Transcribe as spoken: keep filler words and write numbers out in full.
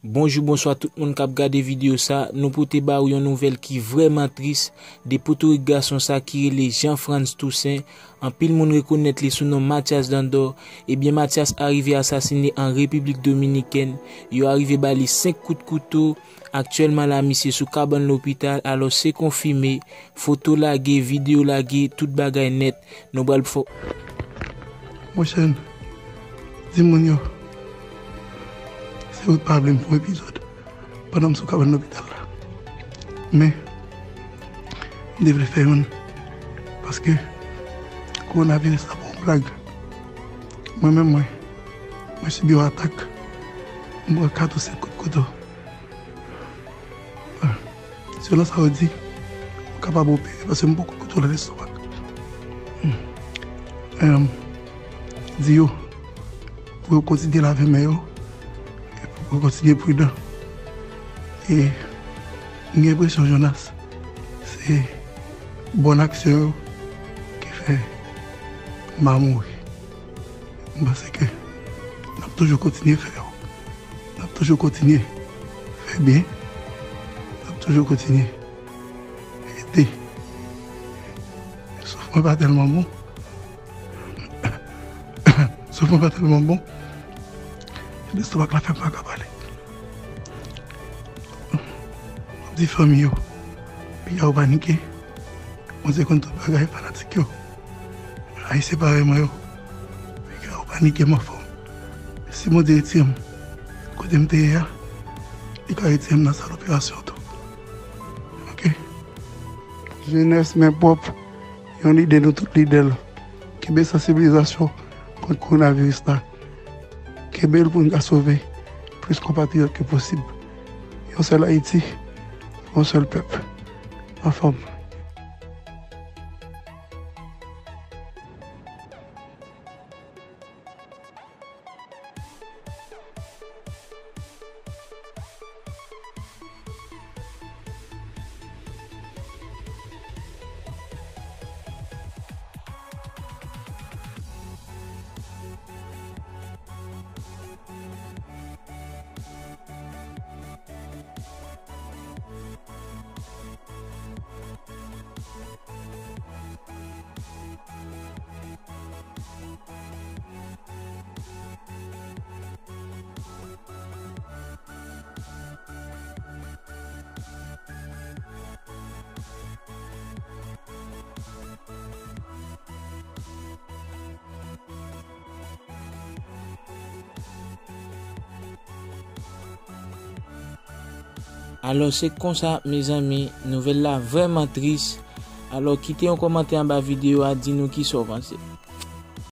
Bonjou, bonswa tout moun k ap gade videyo sa. Nou pote ba ou yon nouvèl ki vrèman tris de potorik gason sa ki rele Jean Frantz Toussaint. Anpil moun rekonèt li sou non Mathias Dandor. Ebyen, Mathias arive asasine an Repiblik Dominikèn. Yo arive ba li senk kout kouto. Aktyèlman la, misye sou kabann lopital. Alò, se konfime. Foto lage, videyo lage, tout bagay nèt. Nou pral fè. Monchè, di moun yo, se ou t pa vle m fè yon epizòd pandan m sou kabann lopital la. Men, m te vle fè youn, paske kowonaviris la pa yon blag. Mwen menm, mwen, mwen sibi yon atak. M pran kat ou senk kout kouto. Selon sa yo di, ou kapab opere paske m poko koute w nan lestomak. Em, di yo pou yo kontinye lave men yo, e pou yo kontinye pridan. E m gen enpresyon, Jonas, se bòn aksyon yo ki fè m pa mouri. M panse ke n ap toujou kontinye fè yo. N ap toujou kontinye fè byen. N ap toujou kontinye ede. Souf mwen pa tèlman bon. Souf mwen pa tèlman bon. Lestomak la fè m pa ka pale. M ap di fanmi yo, piga yo panike. Bondye konn tout bagay, fanatik yo. Ayisyen parèy mwen yo, piga yo panike m anfòm. Si Bondye retire m kote m te ye a, li ka retire m nan sal operasyon tou. Oke? Jenès men pwòp, yon lide nou tout lide l. Kenbe sansibilizasyon kont kowonaviris la. Kenbe l pou n ka sove plis konpatriyòt ke posib. Yon sèl Ayiti, yon sèl pèp. Anfòm. Alò, se konsa, mezanmi, nouvèl la vrèman tris. Alò, kite yon kòmantè anba videyo a, di nou kisa w panse.